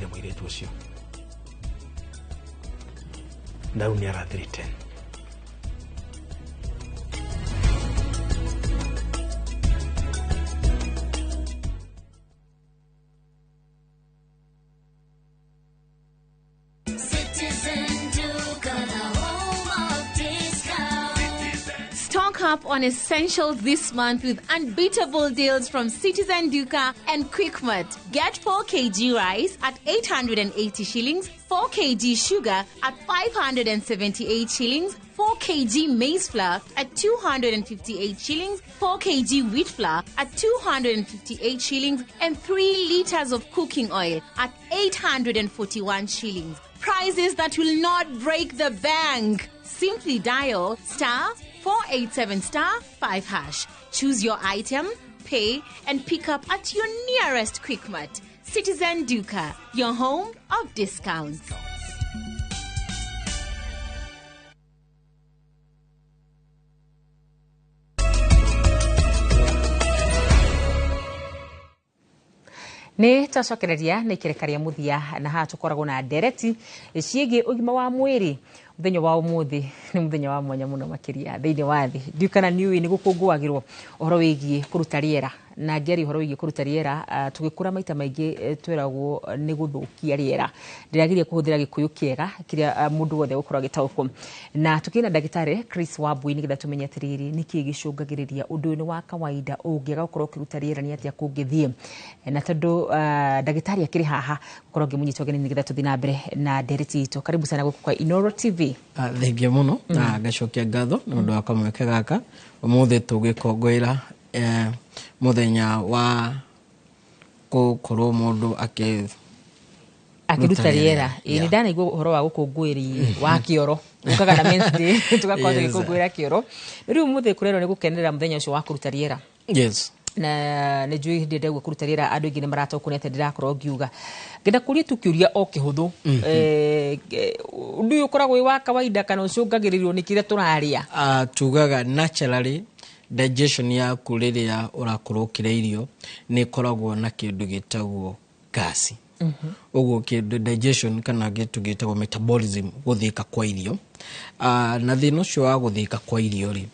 Ndamũtigire mũirĩtu ũcio na rĩu nĩ arathirite. Citizen Duka, the home of discount. Stock up on essentials this month with unbeatable deals from Citizen Duka and Quickmart. Get 4 kg rice at 880 shillings, 4 kg sugar at 578 shillings, 4 kg maize flour at 258 shillings, 4 kg wheat flour at 258 shillings, and 3 liters of cooking oil at 841 shillings. Prices that will not break the bank. Simply dial star 487 star 5 hash. Choose your item, pay, and pick up at your nearest Quickmart. Citizen Duka, your home of discounts. Nä twacokereria nä ikereka rĩa mũthia na haha tũkoragwo na ndereti ciĩgiĩ ũgima wa mwĩrĩ. Mũthenya wa ũmũthĩ nĩ mũthenya wa mwanya mũno makĩria thĩinĩ wa thĩ. Ndiũĩ kana nĩũĩ nĩ gũkũngũagĩrwo ũhoro wĩgiĩ kũruta rĩera, na ngĩaria ũhoro wĩgiĩ kũruta rĩera, tũgĩkũra maita maingĩ twĩragwo nĩ gũthũkia rĩera. Ndĩrageria kũhũthĩra Gĩkũyũ kĩega kĩrĩa mũndũ wothe gũkorwo agĩtaũkwo, na tũkĩrĩ na ndagĩtarĩ Chris Wambui nĩgetha tũmenye atĩrĩrĩ, nĩkĩĩ gĩcũngagĩrĩria ũndũ ũyũ nĩ wa kawaida, ũngĩaga gũkorwo ũkĩruta rĩera nĩ atĩa kũngĩthiĩ. Na tondũ ndagĩtarĩ akĩrĩ haha gũkorwo ngĩmũnyita ũgeni nĩgetha tũthiĩ na mbere na ndereti itũ. Karibu sana gũkũ kwa Inoro TV. Thengia mũno na ngacokia ngatho nĩ ũndũ wa kamweke gaka. Ũmũthĩ tũgĩkũngũĩra mũthenya wa gũkorwo mũndũ akĩ akĩruta rĩera. Ĩĩ, nĩ ndanaigua ũhoro wa gũkũngũĩri wa kĩoro ũkaga na Men's Day, tũgakorwo tũgĩkũngũĩra kĩoro. Rĩu ũmũthĩ kũrerwo nĩ gũkenerera mũthenya ũcio wa kũruta rĩera. Na nĩ njũĩ hĩndĩ ndaigua kũruta rĩera andũ aingĩ nĩ marataũkwo nĩ atĩa ndĩrakorwo ngiuga. Ngenda kũria tu kĩũria o kĩhũthũ. Ũndũ ũyũ ũkoragwo wĩ wa kawaida kana ũcũngagĩrĩrio nĩ kĩrĩa tũrarĩa? Tugaga naturally digestion yaku rĩrĩa ũrakorwo ũkĩrĩa irio nĩ ĩkoragwo na kĩndũ gĩtagwo gasi. Ũguo kĩndũ digestion kana kĩndũ gĩtagwo metabolism, gũthĩka kwa irio. Na thĩna ũcio wa gũthĩka kwa irio rĩ,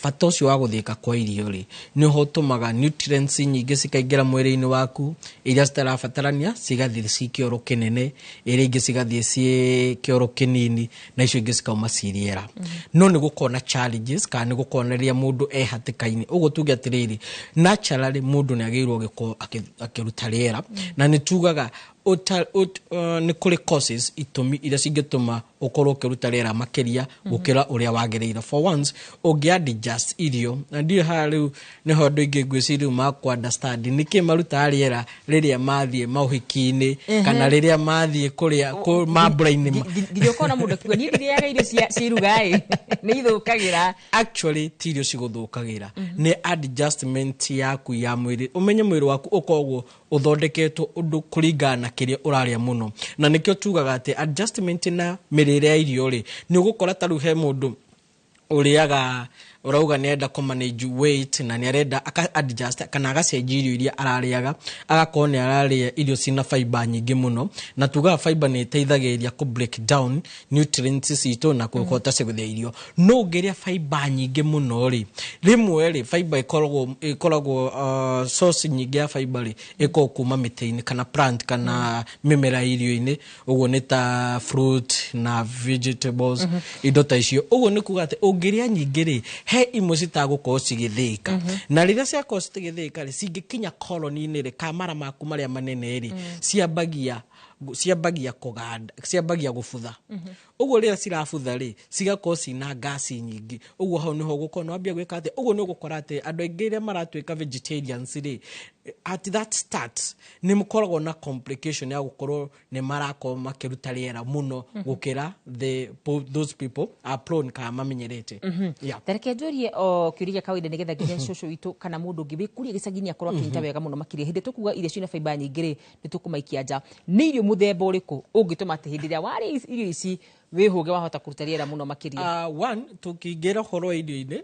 bata ũcio wa gũthĩka kwa irio rĩ, nĩho ũtũmaga nutrients nyingĩ cikaingĩra mwĩrĩ-inĩ waku iria citarabatarania, cigathiĩ ci kĩoro kĩnene, iria ingĩ cigathiĩ ciĩ kĩoro kĩnini, na icio ingĩ cikauma ci rĩera. No nĩ gũkorwo na challenges kana nĩ gũkorwo na rĩrĩa mũndũ e hatĩka-inĩ. Ũguo tuge atĩrĩrĩ, naturally mũndũ nĩ agĩrĩirwo gũkorwo akĩruta rĩera, na nĩ tugaga nĩ kũrĩ causes, itũmi iria cingĩtũma ũkorwo ũkĩruta rĩera makĩria gũkĩra ũrĩa wagĩrĩire. For once, ũngĩ adjust irio, na ndiũĩ haha rĩu nĩho andũ aingĩ ngwĩciria rĩu makũ understand nĩkĩ marutaga rĩera rĩrĩa mathiĩ maũhiki-inĩ kana rĩrĩa mathiĩ kũrĩa mambura-inĩ. Nginya ũkona mũndũ akiuga niĩ ndirĩaga irio cia iruga ĩ nĩ ithũkagĩra. Actually ti irio cigũthũkagĩra, nĩ adjustment yaku ya mwĩrĩ. Ũmenye mwĩrĩ waku ũkoragwo ũthondeketwo ũndũ kũringana na kĩrĩa ũrarĩa mũno, na nĩkĩo tugaga atĩ adjustment na mĩrĩre ya irio rĩ, nĩ ũgũkora ta rĩu he mũndũ ũrĩaga ũrauga nĩ arenda kũ manage weight na nĩ arenda aka adjust kana agacenjia irio iria ararĩaga, agakorwo nĩ ararĩa irio cina fiber nyingĩ mũno, na tugaga fiber nĩ ĩteithagĩrĩria kũ break down nutrients citũ na kũhota gũthĩa irio. No ũngĩrĩa fiber nyingĩ mũno rĩ, rĩmwe rĩ fiber ĩkoragwo source nyingĩ ya fiber rĩ ĩkoragwo kuma mĩtĩ-inĩ kana plant kana mĩmera irio-inĩ, ũguo nĩ ta fruit na vegetables, indo ta icio. Ũguo nĩ kuga atĩ ũngĩrĩa nyingĩ rĩ, he imwe citagũkorwo cigĩthĩĩka, na rĩrĩa ciakorwo citagĩthĩĩka rĩ, cingĩkinya colon-inĩ rĩ, kana mara maku marĩa manene rĩ, ciambagia kũganda, ciambagia gũbutha. Ũguo rĩrĩa cirabutha rĩ, cigakorwo cina ngasi nyingĩ. Ũguo hau nĩho ũgũkorwo nĩwambia gwĩka atĩ ũguo nĩ ũgũkora atĩ andũ aingĩ arĩa maratuĩka vegetarians rĩ, at that start nĩ mũkoragwo na complication ya gũkorwo nĩ marakorwo makĩruta rĩera mũno gũkĩra those people are prone kana mamenyerete. Tareke njũrie o kĩũria gĩa kawaida nĩgetha nginya cũcũ witũ kana mũndũ ũngĩ wĩ kũrĩa gĩcagi-inĩ akorwo akĩnyita wega mũno makĩria. Hĩndĩ tũkuga irio ciĩna fiber nyingĩ rĩ, nĩ tũkũmaikia nja. Nĩ irio mũthemba ũrĩkũ ũngĩtũma atĩ hĩndĩ ĩrĩa warĩa irio ici wĩhũge wahota kũruta rĩera mũno makĩria? One, tũkĩingĩra ũhoro wa irio-inĩ,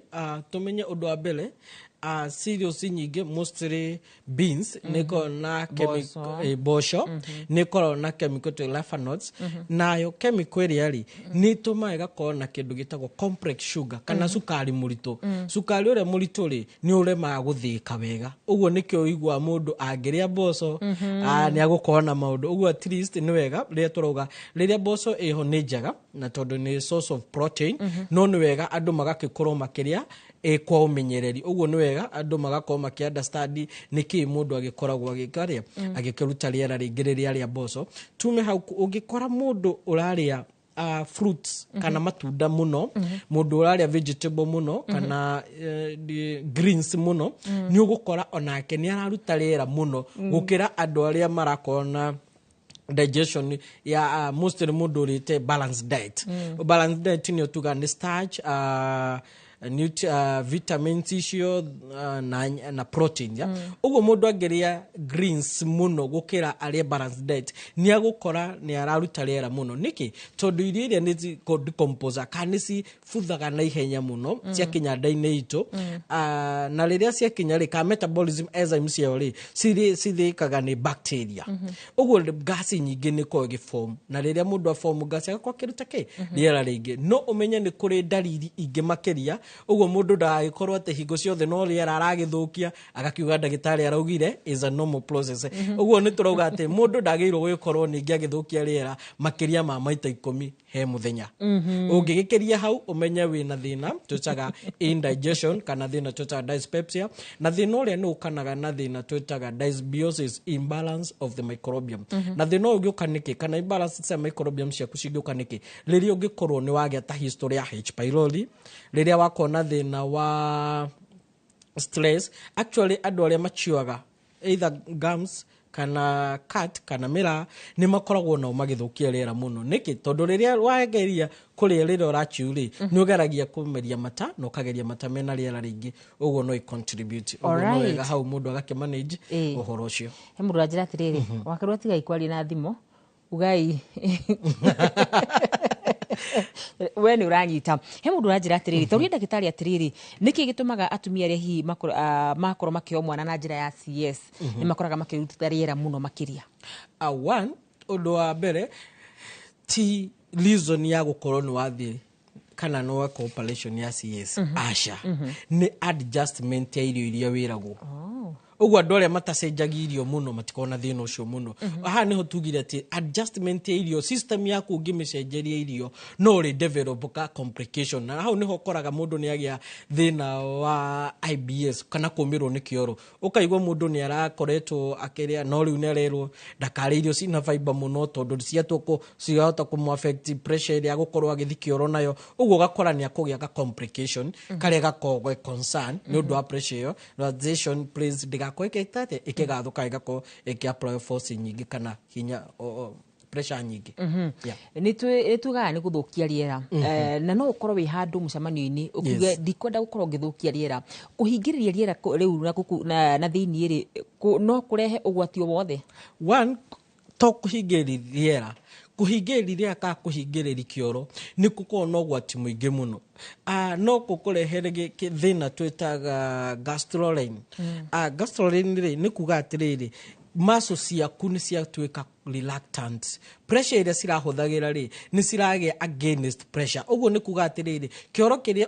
tũmenye ũndũ wa mbere, Cereals nyingĩ, mostly beans, nĩ ikoragwo na Mboco. Mboco nĩ ikoragwo na chemical to flavonoids, nayo chemical ĩrĩa rĩ nĩ ĩtũmaga ĩgakorwo na kĩndũ gĩtagwo complex sugar kana cukari mũritũ. Cukari ũrĩa mũritũ rĩ nĩ ũremaga gũthĩĩka wega. Ũguo nĩkĩo ũiguaga mũndũ angĩrĩa mboco nĩ agũkorwo na maũndũ. Ũguo at least nĩ wega rĩrĩa tũrauga rĩrĩa mboco ĩho nĩ njega, na tondũ nĩ source of protein, no nĩ wega andũ magagĩkorwo makĩrĩa kwa ũmenyereri. Ũguo nĩ wega andũ magakorwo makĩ understand nĩkĩ mũndũ agĩkoragwo agĩkarĩa agĩkĩruta rĩera rĩingĩ rĩrĩa arĩa mboco. Tume hau, ũngĩkora mũndũ ũrarĩa fruits kana matunda mũno, mũndũ ũrarĩa vegetable mũno kana greens mũno, nĩ ũgũkora onake nĩ araruta rĩera mũno gũkĩra andũ arĩa marakorwo na digestion ya mostly mũndũ ũrĩte balanced diet. Balanced diet nĩ tuga nĩ starch, vitamins icio na protein, ya? Ũguo mũndũ angĩrĩa greens mũno gũkĩra arĩa balanced diet, nĩ agũkora nĩ araruta rĩera mũno. Nĩkĩ? Tondũ irio iria nĩ decomposer kana nĩ cibuthaga na ihenya mũno ciakinya nda-inĩ itũ. Na rĩrĩa ciakinya rĩ, ka metabolism enzymes ciao rĩ cithĩkaga nĩ bacteria. Ũguo gasi nyingĩ nĩ ĩkoragwo ĩgĩform, na rĩrĩa mũndũ aform gasi agakorwo akĩruta kĩ rĩera rĩingĩ. No ũmenye nĩ kũrĩ ndariri ingĩ makĩria. Ũguo mũndũ ndagagĩkorwo atĩ hingo ciothe no rĩera aragĩthũkia agakiuga ndagĩtarĩ araugire is a normal process. Ũguo nĩ tũrauga atĩ mũndũ ndagĩrĩirwo gũgĩkorwo ningĩ agĩthũkia rĩera makĩria ma maita 10 he mũthenya. Ũngĩgĩkĩria hau, ũmenye wĩna thĩna twĩtaga indigestion kana thĩna twĩtaga dyspepsia, na thĩna ũrĩa nĩ ũkanaga na thĩna twĩtaga dysbiosis, imbalance of the microbiome. Na thĩna ũyũ ũngĩũka nĩkĩ, kana imbalance cia microbiome ciaku cingĩũka nĩkĩ? Rĩrĩa ũngĩkorwo nĩ wagĩa ta history ya H pylori, rĩrĩa wakorwo na thĩna wa stress. Actually, andũ arĩa machiwaga either gums kana cat kana mĩraa nĩ makoragwo nao magĩthũkia rĩera mũno. Nĩkĩ? Tondũ rĩrĩa wageria kũrĩa rĩrĩa ũrachiu rĩ, nĩ ũgeragia kũmeria mata na ũkageria mata mena rĩera rĩingĩ. Ũguo no i-contribute. Ũguo no wega hau mũndũ agakĩmanage ũhoro ũcio. He mũndũ anjĩra atĩrĩrĩ, wakerwo tigai kwaria na thimũ, ugai we nĩ ũranyita. He mũndũ ũranjĩra atĩrĩrĩ, ta ũria ndagĩtarĩ atĩrĩrĩ, nĩkĩ gĩtũmaga atumia arĩa hihi makorwo makĩoa mwana na njĩra ya CS nĩ makoraga makĩruta rĩera mũno makĩria? One, ũndũ wa mbere, ti reason ya gũkorwo nĩ wathiĩ kana nĩ weka operation ya CS, aca. Nĩ adjustment ya irio iria wĩragwo. Ũguo andũ arĩa matacenjagia irio mũno matikoragwo na thĩna ũcio mũno. Haha nĩho tugire atĩ adjustment ya irio, system yaku ũngĩmĩcenjeria irio no ũrĩ develop ka complication, na hau nĩho ũkoraga mũndũ nĩ agĩa thĩna wa IBS kana kũmĩrwo nĩ kĩoro. Ũkaigua mũndũ nĩ arakoretwo akĩrĩa, no rĩu nĩ arerwo ndakarĩe irio cina fiber mũno tondũ ciatua ciahota kũmũ affect pressure ĩrĩa agũkorwo agĩthiĩ kĩoro nayo. Ũguo ũgakora nĩ akũgĩa ka complication karĩa gakoragwo ge concern nĩ ũndũ wa pressure ĩyo. Relaxation please ndĩgakorwo ĩkĩta atĩa, ĩkĩgathũka, ĩgakorwo ĩkĩ apply force nyingĩ kana hinya pressure nyingĩ. Yeah. Nĩ tugaga nĩ gũthũkia rĩera. Na no ũkorwo wĩ handũ mũcemanio-inĩ ũkiuge ndikwenda gũkorwo ngĩthũkia rĩera. Kũhingĩrĩria rĩera rĩu na na thĩiniĩ rĩ, no kũrehe ũgwati o wothe? One, to kũhingĩrĩria rĩera, kũhingĩrĩria rĩera kana kũhingĩrĩria kĩoro nĩ gũkoragwo na ũgwati mũingĩ mũno. No gũkũrehere thĩna twĩtaga gastroline. Gastroline rĩ nĩ kuga atĩrĩrĩ, muscles ciaku nĩ ciatuĩka reluctant, pressure ĩrĩa cirahũthagĩra rĩ nĩ ciragĩa against pressure. Ũguo nĩ kuga atĩrĩrĩ, kĩoro kĩrĩa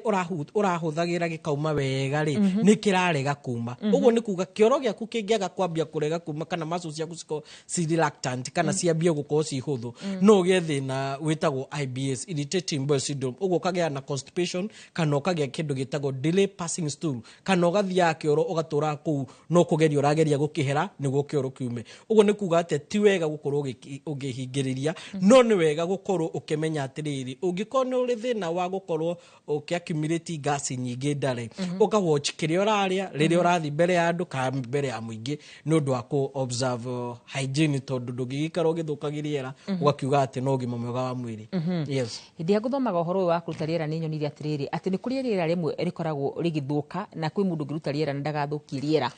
ũrahũthagĩra gĩkauma wega rĩ nĩ kĩrarega kuma. Ũguo nĩ kuga kĩoro gĩaku kĩngĩaga kwambia kũrega kuma kana muscles ciaku cikorwo ci reluctant kana ciambie gũkorwo ci hũthũ, no ũgĩe thĩna wĩtagwo IBS, irritating bowel syndrome. Ũguo ũkagĩa na constipation kana ũkagĩa kĩndũ gĩtagwo delay passing stool, kana ũgathiaga kĩoro ũgatũraga kũu no kũgeria ũrageria gũkĩhera nĩguo kĩoro kiume. Ũguo nĩ kuga atĩ ti wega gũkorwo ũngĩhingĩrĩria, no nĩ wega gũkorwo ũkĩmenya atĩrĩrĩ, ũngĩkorwo nĩ ũrĩ thĩna wa gũkorwo ũkĩ-accumulate gas nyingĩ ndarĩ, ũka watch kĩrĩa ũrarĩa rĩrĩa ũrathiĩ mbere ya andũ kana mbere ya mũingĩ nĩ ũndũ wa kũ observe hygiene, tondũ ndũngĩgĩikara ũgĩthũkagia rĩera ũgakiuga atĩ no ũgima mwega wa mwĩrĩ. Yes. Hĩndĩ ĩrĩa ngũthomaga ũhoro ũyũ wa kũruta rĩera, nĩ nyonire atĩrĩrĩ, atĩ nĩ kũrĩ rĩera rĩmwe rĩkoragwo rĩgĩthũka na kwĩ mũndũ ũngĩruta rĩera na ndagathũkie rĩera.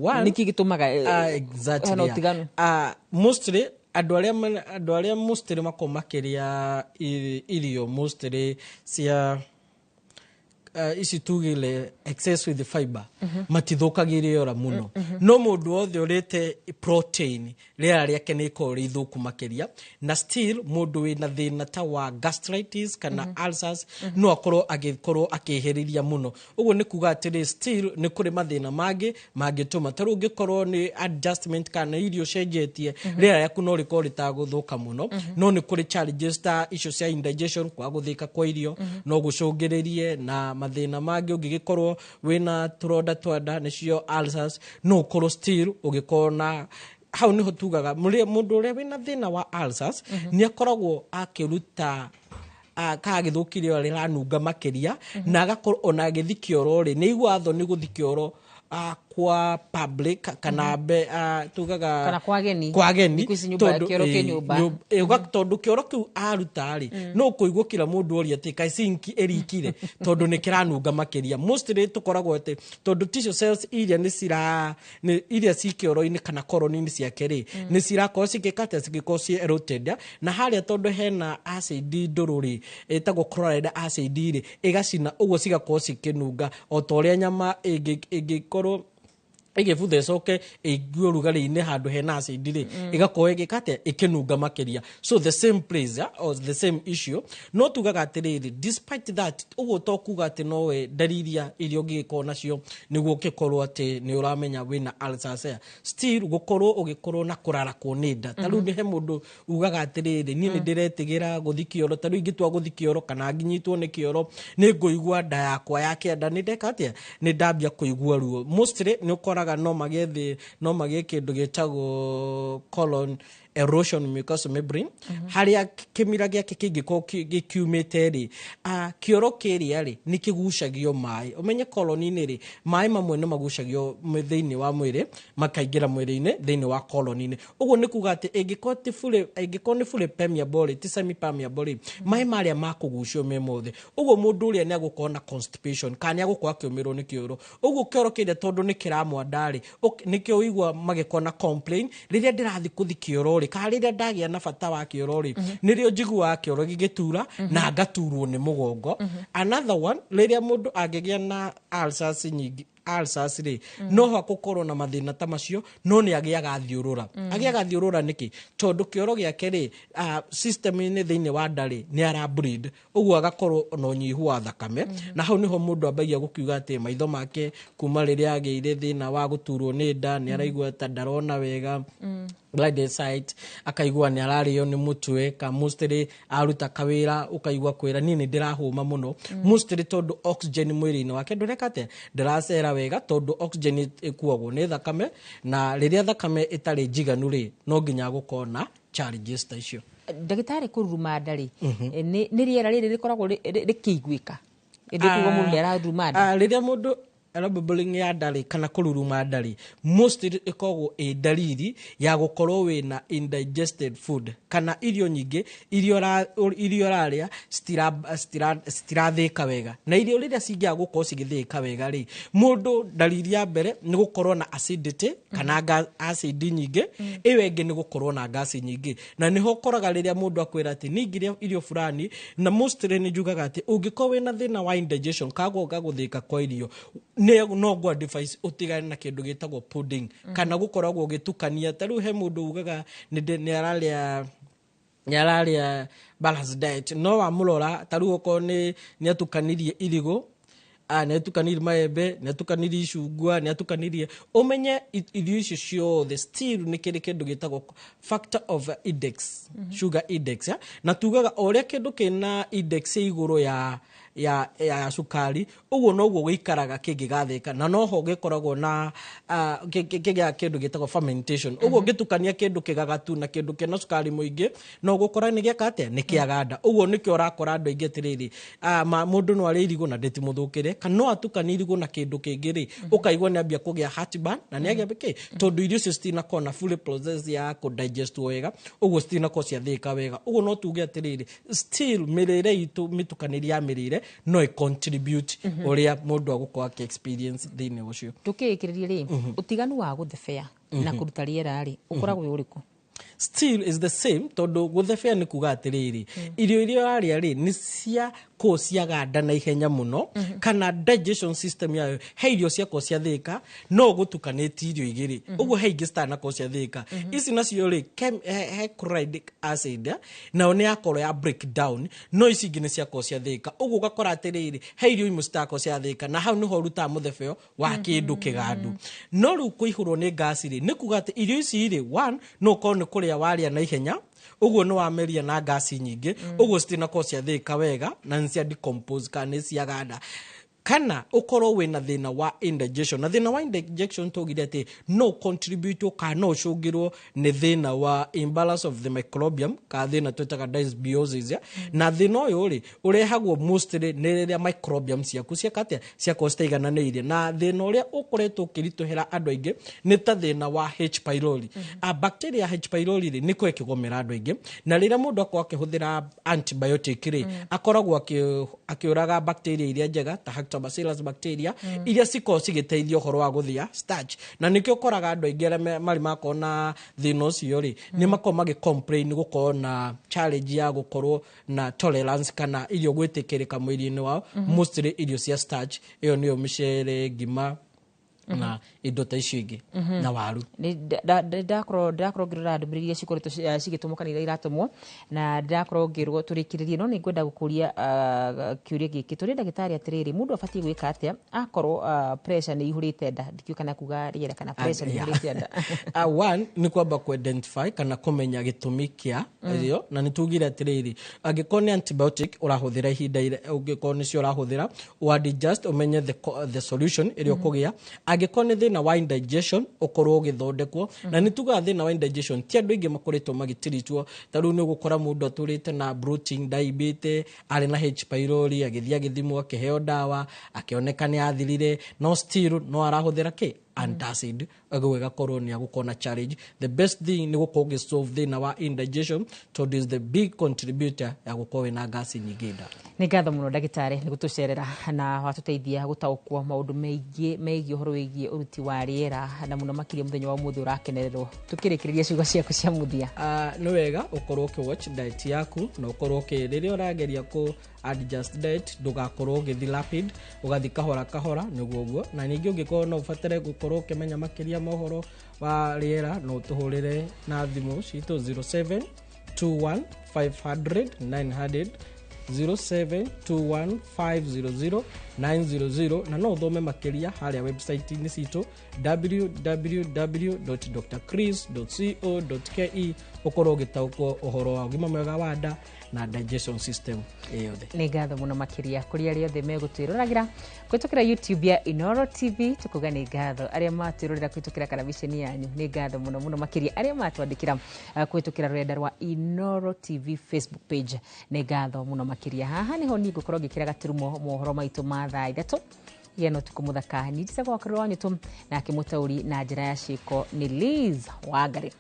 One, Nĩkĩ gĩtũmaga exactly, hena yeah. ũtiganu? Mostly andũ arĩa mostly makoragwo makĩrĩa irio mostly cia Ici tugire excess with fiber matithũkagia rĩera mũno, no mũndũ wothe ũrĩte protein, rĩera rĩake nĩ ikoragwo rĩ ithũku makĩria. Na still mũndũ wĩna thĩna ta wa gastritis kana ulcers no akorwo agĩkorwo akĩhĩrĩria mũno. Ũguo nĩ kuga atĩrĩ, still nĩ kũrĩ mathĩna mangĩ mangĩtũma, ta rĩu ũngĩkorwo nĩ adjustment kana irio ũcenjetie, rĩera rĩaku no rĩkorwo rĩtagũthũka mũno. No nĩ kũrĩ challenges ta icio cia indigestion, kwaga gũthĩka kwa irio no gũcũngĩrĩrie na mathĩna mangĩ. Ũngĩgĩkorwo wĩna tũronda twa nda, nĩcio ulcers, no ũkorwo still ũgĩkorwo na hau nĩho tugaga mũndũ ũrĩa wĩna thĩna wa ulcers nĩ akoragwo akĩruta kana agĩthũkia rĩera rĩranunga makĩria, na agakorwo ona agĩthi kĩoro rĩ, nĩ aiguaga thoni gũthi kĩoro kwa public kana be tugaga Kana kwa ageni. Kwa ageni. Thikũ ici nyũmba- kĩoro kĩ nyũmba. Tondũ kĩoro kĩu aruta rĩ, no kũigua kila mũndũ oria atĩ kaĩ sinki ĩrikire, tondũ nĩ kĩranunga makĩria. Mostly tũkoragwo atĩ tondũ tissue cells iria nĩ cira nĩ iria ci kĩoro-inĩ kana koroni-inĩ ciake rĩ, nĩ cirakorwo cigĩka atĩa? Cigĩkorwo ci eroded, na harĩa tondũ hena acid ndũrũ rĩ, ĩtagwo chloride acid rĩ, ĩgacina, ũguo cigakorwo cikĩnunga o ta ũrĩa nyama ĩngĩkorwo ĩgĩbutha ĩcoke ĩigue ũrugarĩ-inĩ handũ hena acid rĩ, ĩgakorwo ĩgĩka atĩa? Ĩkĩnunga makĩria. So the same place, yeah, or the same issue. No tugaga atĩrĩrĩ, despite that, ũguo to kuga atĩ nowe ndariri iria ũngĩgĩkorwo nacio nĩguo ũkĩkorwo atĩ nĩ ũramenya wĩna ulcers, yeah. Still gũkorwo ũgĩkorwo na kũrarakwo nĩ nda, ta rĩu nĩ he mũndũ ugaga atĩrĩrĩ, niĩ nĩ ndĩretigĩra gũthi kĩoro, ta rĩu ingĩtua gũthi kĩoro kana nginyitwo nĩ kĩoro, nĩ ngũigua nda yakwa ya kĩanda nĩ ndeka atĩa? Nĩ ndambia kũigua ruo. Mostly nĩ ũkoraga no magĩe thĩ, no magĩe kĩndũ gĩtagwo colon erosion mucosal membrane, harĩa kĩmira gĩake kĩngĩkorwo gĩkiumĩte rĩ, kĩoro kĩrĩa rĩ nĩ kĩgucagio maĩ. Ũmenye colon-inĩ rĩ, maĩ mamwe nĩ magucagio thĩinĩ wa mwĩrĩ, makaingĩra mwĩrĩ-inĩ thĩinĩ wa colon-inĩ. Ũguo nĩ kuga atĩ ĩngĩkorwo ti fully, ĩngĩkorwo nĩ fully permeable rĩ, ti semi permeable rĩ, maĩ marĩa makũgucio me mothe. Ũguo mũndũ ũrĩa nĩ agũkorwo na constipation kana nĩ agũkorwo akĩũmĩrwo nĩ kĩoro. Ũguo kĩoro kĩrĩa tondũ nĩ kĩramwanda rĩ, nĩkĩo ũigua magĩkorwo na complain, rĩrĩa ndĩrathiĩ kũthi kĩoro rĩ, kana rĩrĩa ndagĩa na bata wa kĩoro rĩ, nĩrĩo njiguaga kĩoro gĩgĩtura na ngaturwo nĩ mũgongo. Another one, rĩrĩa mũndũ angĩgĩa na ulcers nyingĩ, ulcers rĩ, no ho gũkorwo na mathĩna ta macio, no nĩ agĩaga thiũrũra. Agĩaga thiũrũra nĩkĩ? Tondũ kĩoro gĩake rĩ, system-inĩ thĩinĩ wa nda rĩ, nĩ ara bleed, ũguo agakorwo na ũnyihu wa thakame. Na hau nĩho mũndũ ambagia gũkiuga atĩ maitho make kuma rĩrĩa agĩire thĩna wa gũturwo nĩ nda, nĩ araigua ta ndarona wega, blinded sight, akaigua nĩ ararĩo nĩ mũtwe, ka mostly aruta kawĩra ũkaigua kwĩra niĩ nĩ ndĩrahũma mũno, mostly tondũ oxygen mwĩrĩ-inĩ wake ndũreka atĩa? Ndĩracera wega, tondũ oxygen ĩkuagwo nĩ thakame, na rĩrĩa thakame ĩtarĩ njiganu rĩ, no nginya gũkorwo na challenges ta icio. Ndagĩtarĩ, kũruruma nda rĩ, nĩ rĩera rĩrĩ rĩkoragwo rĩkĩiguĩka ĩndĩ kuga mũndũ nĩ araruruma nda? Rĩrĩa mũndũ rumbling ya nda rĩ, kana kũruruma nda rĩ, mostly ĩkoragwo ĩ ndariri ya gũkorwo wĩna indigested food kana irio nyingĩ iria ũrarĩa citirathĩka wega. Na irio rĩrĩa cingĩaga gũkorwo cigĩthĩĩka wega rĩ, mũndũ ndariri ya mbere nĩ gũkorwo na acidity kana acid nyingĩ. Ĩyo ĩngĩ nĩ gũkorwo na gasi nyingĩ, na nĩho ũkoraga rĩrĩa mũndũ akwĩra atĩ nĩ irio fulani. Na mostly nĩ njugaga atĩ ũngĩkorwo wĩna thĩna wa indigestion kagwo gagũthĩka kwa irio, nĩ no ngũ advise ũtigane na kĩndũ gĩtagwo pudding kana gũkoragwo ũgĩtukania. Ta rĩu he mũndũ ugaga nĩ ararĩa balanced diet, no wamũrora ta rĩu okorwo nĩ atukanirie irigũ, nĩ atukanirie maembe, nĩ atukanirie icungwa, nĩ atukanirie, ũmenye irio icio ciothe still nĩ kĩrĩ kĩndũ gĩtagwo factor of index, sugar index, ya? Na tugaga o ũrĩa kĩndũ kĩna index ĩ igũrũ ya cukari, ũguo noguo gĩikaraga kĩngĩgathĩka, na noho gĩkoragwo na kĩgĩa kĩndũ gĩtagwo fermentation. Ũguo ũngĩtukania kĩndũ kĩgagatu na kĩndũ kĩna cukari mũingĩ, no gũkora nĩ gĩaka atĩa? Nĩ kĩaga nda. Ũguo nĩkĩo ũrakora andũ aingĩ atĩrĩrĩ, mũndũ no arĩe irigũ na ndĩtimũthũkĩre, kana no atukanie irigũ na kĩndũ kĩngĩ rĩ, ũkaigua nĩ ambia kũgĩa heartburn. Na nĩ agĩa kĩ? Tondũ irio icio citinakorwo na fully process ya kũ digest wega, ũguo citinakorwo ciathĩĩka wega. Ũguo no tuge atĩrĩrĩ, still mĩrĩre itũ, mĩtukanĩrie ya mĩrĩre no ĩ contribute ũrĩa mũndũ agũkorwo akĩ experience thĩinĩ ũcio. Tũkĩrĩkĩrĩria rĩ, ũtiganu wa gũthebea na kũruta rĩera rĩ, ũkoragwo wĩ ũrĩkũ? Still is the same, tondũ gũthebea nĩ kuga atĩrĩrĩ, irio iria ũrarĩa rĩ, nĩ cia kũ ciaganda na ihenya mũno, kana digestion system yayo, he irio ciakorwo ciathĩka, no ũgũtukanĩtie irio igĩrĩ ũguo, he ingĩ citanakorwo ciathĩka. Ici nacio rĩ, he chloride acid nayo nĩ yakorwo ya break down, no ici ingĩ nĩ ciakorwo ciathĩka. Ũguo ũgakora atĩrĩrĩ, he irio imwe citakorwo ciathĩka, na hau nĩho ũrutaga mũthebeo wa kĩndũ kĩgandu. No rĩu kũihũrwo nĩ ngasi rĩ, nĩ kuga atĩ irio ici rĩ, one, no ũkorwo nĩ kũrĩa warĩa na ihenya, ũguo nĩ wameria na ngasi nyingĩ, ũguo citinakorwo ciathĩka wega na nĩ cia decompose kana nĩ ciaganda, kana ũkorwo wĩna thĩna wa indigestion. Na thĩna wa indigestion tugire atĩ no contribute kana no ũcũngĩrwo nĩ thĩna wa imbalance of the microbiome, kana thĩna twĩtaga dysbiosis, ya. Na thĩna ũyũ rĩ, ũrehagwo mostly nĩ rĩrĩa microbiome ciaku cieka atĩa, ciakorwo citaigananĩire. Na thĩna ũrĩa ũkoretwo ũkĩritũhĩra andũ aingĩ nĩ ta thĩna wa H pylori. A bacteria ya H pylori rĩ, nĩ ĩkĩgomera andũ aingĩ, na rĩrĩa mũndũ akorwo akĩhũthĩra antibiotic rĩ, akoragwo akĩũraga bacteria iria njega ta Lactobacillus bacteria, iria cikoragwo cigĩteithia ũhoro wa gũthĩa starch. Na nĩkĩo ũkoraga andũ aingĩ arĩa marĩ makorwo na thĩna ũcio rĩ, nĩ makoragwo magĩ complain gũkorwo na challenge ya gũkorwo na tolerance kana irio gwĩtĩkĩrĩka mwĩrĩ-inĩ wao, mostly irio cia starch. Ĩyo nĩyo mĩcere, ngima na indo ta icio ingĩ na waru. Nĩ ndakorwo ngĩrora ndũmĩrĩri iria cikoretwo cigĩtũmwo kana iria iratũmwo, na ndĩrakorwo ngĩrwo tũrĩkĩrĩrie, no nĩ ngwenda gũkũria kĩũria gĩkĩ tũrĩ ndagĩtarĩ atĩrĩrĩ, mũndũ abatiĩ gwĩka atĩa akorwo pressure nĩ ihũrĩte nda? Ndikĩũĩ kana kuga rĩera kana pressure nĩ ihũrĩte nda. One nĩ kwamba ku-identify kana kũmenya gĩtũmi kĩa ĩyo. Na nĩ tugire atĩrĩrĩ, angĩkorwo nĩ antibiotic ũrahũthĩra ihinda ũngĩkorwo nĩcio ũrahũthĩra, ũadjust, ũmenye the solution ĩrĩa ũkũgĩa. Angĩkorwo nĩ thĩna wa indigestion, ũkorwo ũgĩthondekwo. Na nĩ tugaga thĩna wa indigestion ti andũ aingĩ makoretwo magĩtiritwo. Ta rĩu nĩ ũgũkora mũndũ atũrĩte na bloating, ndaibĩte, arĩ na H pylori, agĩthiĩ agĩthimwo, akĩheo ndawa, akĩoneka nĩ athirire, no still no arahũthĩra kĩ antacid, ũguo ĩgakorwo nĩ agũkorwo na challenge. The best thing nĩ gũkorwo ũgĩsolve thĩna wa indigestion, tondũ is the big contributor ya gũkorwo wĩna ngasi nyingĩ nda. Nĩ ngatho mũno ndagĩtarĩ nĩ gũtũcerera na watũteithia gũtaũkwo maũndũ maingĩ megiĩ ũhoro wĩgiĩ ũruti wa rĩera, na mũno makĩria mũthenya wa ũmũthĩ ũrakenererwo. Tũkĩrĩkĩrĩria, ciugo ciaku cia mũthia? Nĩ wega ũkorwo ũkĩ watch diet yaku, na ũkorwo ũkĩ rĩrĩa ũrageria kũ adjust diet, ndũgakorwo ũgĩthi rapid, ũgathi kahora kahora nĩguo ũguo. Na ningĩ ũngĩkorwo no ũbatare gũkorwo ũkĩmenya makĩria mohoro wa rĩera, no ũtũhũrĩre na thimũ citũ 07 21 500 900, 0721 500 900. Na no ũthome makĩria harĩa website-inĩ citũ www.drchris.co.ke, ũkorwo ũgĩtaũkwo ũhoro wa ũgima mwega wa nda na digestion system ĩyothe. Nĩ ngatho mũno makĩria kũrĩ arĩa othe megũtwĩroragĩra kũhĩtũkĩra YouTube ya Inoro TV, tũkuga nĩ ngatho. Arĩa matwĩrorera kũhĩtũkĩra karaviceni yanyu, nĩ ngatho mũno mũno makĩria. Arĩa matwandĩkĩra kũhĩtũkĩra rũrenda rwa Inoro TV Facebook page, nĩ ngatho mũno makĩria. Haha nĩho niĩ ngũkorwo ngĩkĩra gaturumo mohoro maitũ ma thaa 3. Gĩa na ũtukũ mũthaka. Nĩ njĩtagwo Wakarũra wa Nyũtũ, nake mũtaũri na njĩra ya ciĩko nĩ Liz Wangari.